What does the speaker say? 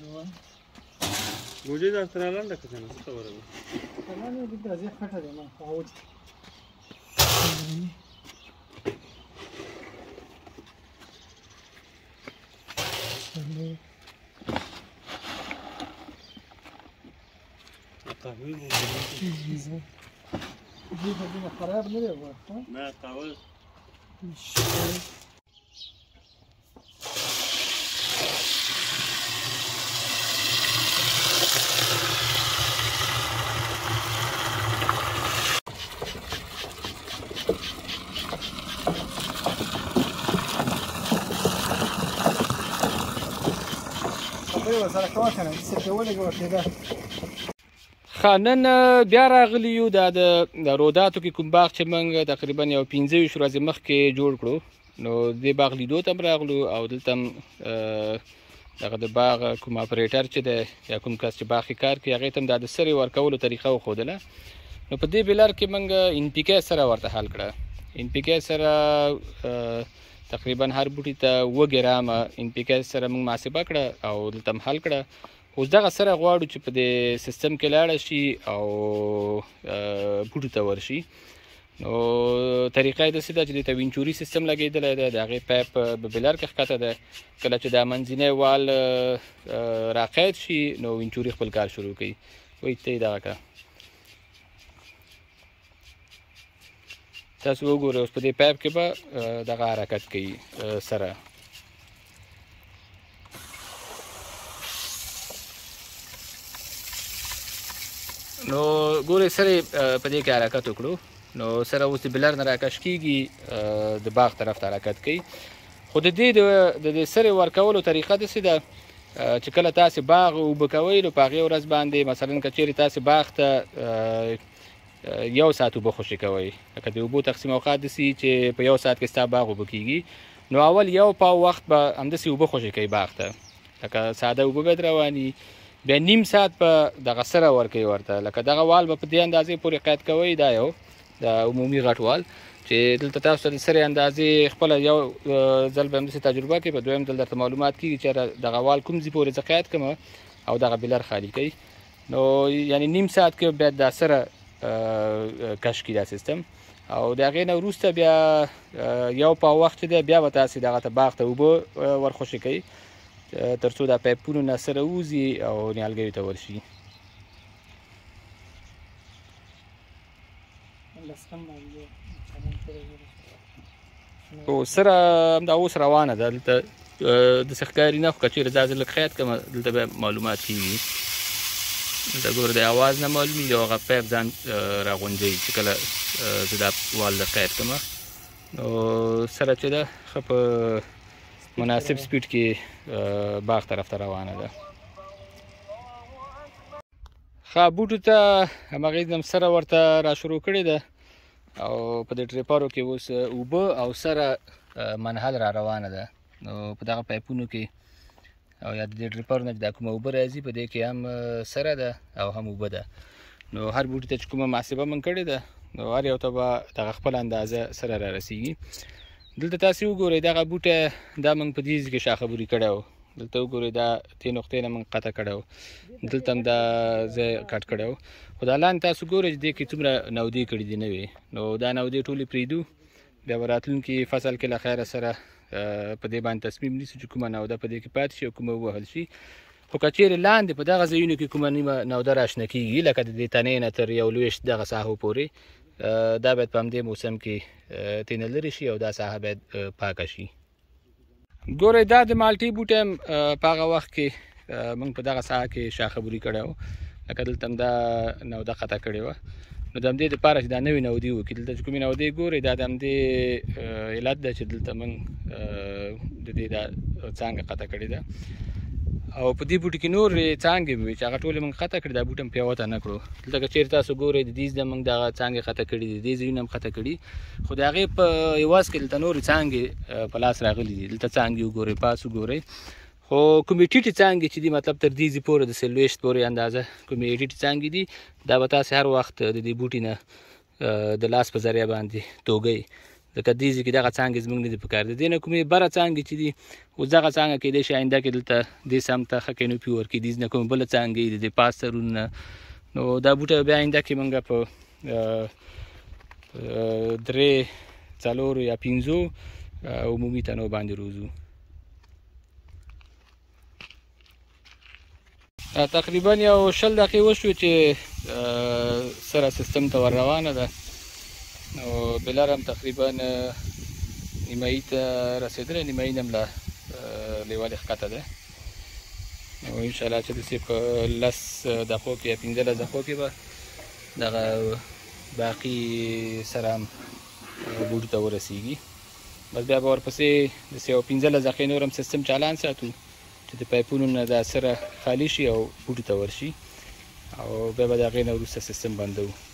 دوه. بوجۍ دا سره لنډه که څنګه، څه خبره ده؟ نه نه، دلته ځای خټه دی، ما خو وچ دی. څلور. قهوې مو پنځه. دې خو دومره خراب نه دی وروره. نه قهوه. شپږ. خبرې ورسره کوه که نه، څه پرې ولګوه کېده. ښه، نن بیا راغلي یو. دا د روداتو کې کوم باغ چې موږ تقریبا یو 25 ورځې مخکې جوړ کړو، نو دې باغ لیدو ته هم راغلو او دلته هم دغه د باغ کوم اپریټر چې دی یا کوم کس چې باغ کې کار کوي، هغې ته هم دا د سرې ورکولو طریقه وښودله. نو په دې بیلر کې موږ ان پي کې سره ورته حل کړه. ان پي کې سره تقریبا هر بوټي ته 7 ګرامه ان پي کې سره موږ محاسبه کړه او دلته هم حل کړه. اوس دغه سره غواړو چې په دې سیستم کې لاړه شي او بوټو ته ورشي. نو طریقه یې داسې ده چې دې ته وینچوري سیستم لګېدلی دی، د هغې پایپ په بیلر کې ښکته دی. کله چې دا منځنی وال راقید شي، نو وینچوري خپل کار شروع کوي. وایي ته یې دغه کړه، تاسو وګورئ، اوس په دې پایپ کې به دغه حرکت کوي سره. نو ګورئ، سره په دې کې حرکت وکړو، نو سره اوس د بلر نه راکش کېږي، د باغ طرف ته حرکت کوي. خو د دې د دې سرې ورکولو طریقه داسې ده چې کله تاسې باغ اوبه کوئ، نو په هغې ورځ باندې مثلا که چیرې تاسې باغ ته یو ساعت اوبه خوشې کوئ، لکه د اوبو تقسیم اوقات داسې چې په یو ساعت کې ستا باغ اوبه کېږي، نو اول یو پاو وخت به همداسې اوبه خوشې کوئ باغ ته، لکه ساده اوبه به رواني. بیا نیم ساعت به دغه سره ورکوي ورته، لکه دغه وال به په دې اندازې پورې قید کوئ. دا یو د عمومي غټ وال چې دلته تاسو ته د سرې اندازې خپله یو ځل به همداسې تجربه کوي، په دویم ځل درته معلومات کېږي چې دغه وال کوم ځای پورې زه قید کړم او دغه بیلر خالي کوي. نو یعنی نیم ساعت کې بیا دا سره کش کړي دا سیستم، او د هغې نه وروسته بیا یو پاو وخت چې دی بیا به تاسې دغه ته باغ ته اوبه ورخوشې کوئ، تر څو دا پایپونو نه سره ووځي او نیالګیو ته ورشي. او سره همدا اوس روانه ده، دلته داسې ښکاري نه، خو که چېرې دا زه لږ قید کړم دلته به معلومات کېږي. دلته ګوره، د اواز نه معلومېږي او هغه پایپ ځان راغونجوي چې کله زه دا وال د قید کړم، نو سره چې ده ښه په مناسب سپیډ کې باغ طرف ته روانه ده. ښه، بوټو ته هماغې هم سره ورته را شروع کړې ده او په دې ډریپرو کې اوس اوبه او سره منحل را روانه ده. نو په دغه پایپونو کې او یا د دې ډریپرو نه چې دا کومه اوبه راځي، په دې کې هم سره ده او هم اوبه ده. نو هر بوټي ته چې کومه محاسبه موږ کړې ده، نو هر یو ته به دغه خپله اندازه سره را رسېږي. دلته تاسې وګورئ، دغه بوټی دا موږ په دې ځای کې شاخه بوري کړی و. دلته وګورئ، دا دې نقطې نه موږ قطع کړی و، دلته هم دا ځای کټ کړی و. خو دا لاندې تاسو ګورئ چې دې کې څومره نودې کړي دي نوې، نو دا نودې ټولې پرېږدو، بیا به راتلونکي فصل کې له خیره سره په دې باندې تصمیم نیسو چې کومه نوده په دې کې پاتې شي او کومه ووهل شي. خو که چیرې لاندې په دغه ځایونو کې کومه نیمه نوده راشنه کېږي، لکه د دې تنې نه تر یو لوېشت دغه ساحو پورې، دا باید په همدې موسم کې ترې نه لرې شي او دا ساحه باید پاکه شي. ګورئ، دا د مالټې بوټی هم په هغه وخت کې موږ په دغه ساحه کې شاخه بوري کړی و، لکه دلته هم دا نوده قطع کړې وه. نو د همدې دپاره چې دا نوې نودې وکړي، دلته چې کومې نودې ګورئ، دا د همدې علت دی چې دلته موږ د دې دا څانګه قطع کړې ده. او په دې بوټي کې نورې څانګې وې چې هغه ټولې موږ قطع کړې، دا بوټی هم پیوته نه کړو. دلته که چېرې تاسو ګورئ، د دې ځای موږ دغه څانګې قطع کړې دي، د دې ځایونه هم قطع کړي، خو د هغې په عوض کې دلته نورې څانګې په لاس راغلي دي. دلته څانګې وګورئ، پاس وګورئ، خو کومې ټیټې څانګې چې دي، مطلب تر دې ځای پورې د څلوېښت پورې اندازه کومې ټیټې څانګې دي، دا به تاسې هر وخت د دې بوټي نه د لاس په ذریعه باندې توږئ، ځکه دې ځای کې دغه څانګې زموږ نه دي پکار. د دې نه کومې بره څانګې چې دي، اوس دغه څانګه کېدای شي آینده کې دلته دې سم ته ښه کینوپي ورکړي. دې نه کومې بله څانګې د دې پاس سرونه، نو دا بوټی بیا آینده کې موږ په 3، 4 یا 5 عمومي تنو باندې روزو. تقریبا یو 20 دقیقې وشوې چې سره سیستم ته ور روانه ده. نو بیلر هم تقریبا نیمایي ته رسېدلی، نیمایي نه هم لا لیوالې ښکته ده. نو انشاءالله چې داسې په 10 دقیقو کې یا 15 دقیقو کې به دغه باقي سره هم بوټو ته ورسیږي. بس بیا به ورپسې داسې یو 15 دقیقې نور هم سیستم چالان ساتو چې د پایپونو نه دا سره خالي شي او بوټو ته ورشي، او بیا به د هغې نه وروسته سیستم بندوو.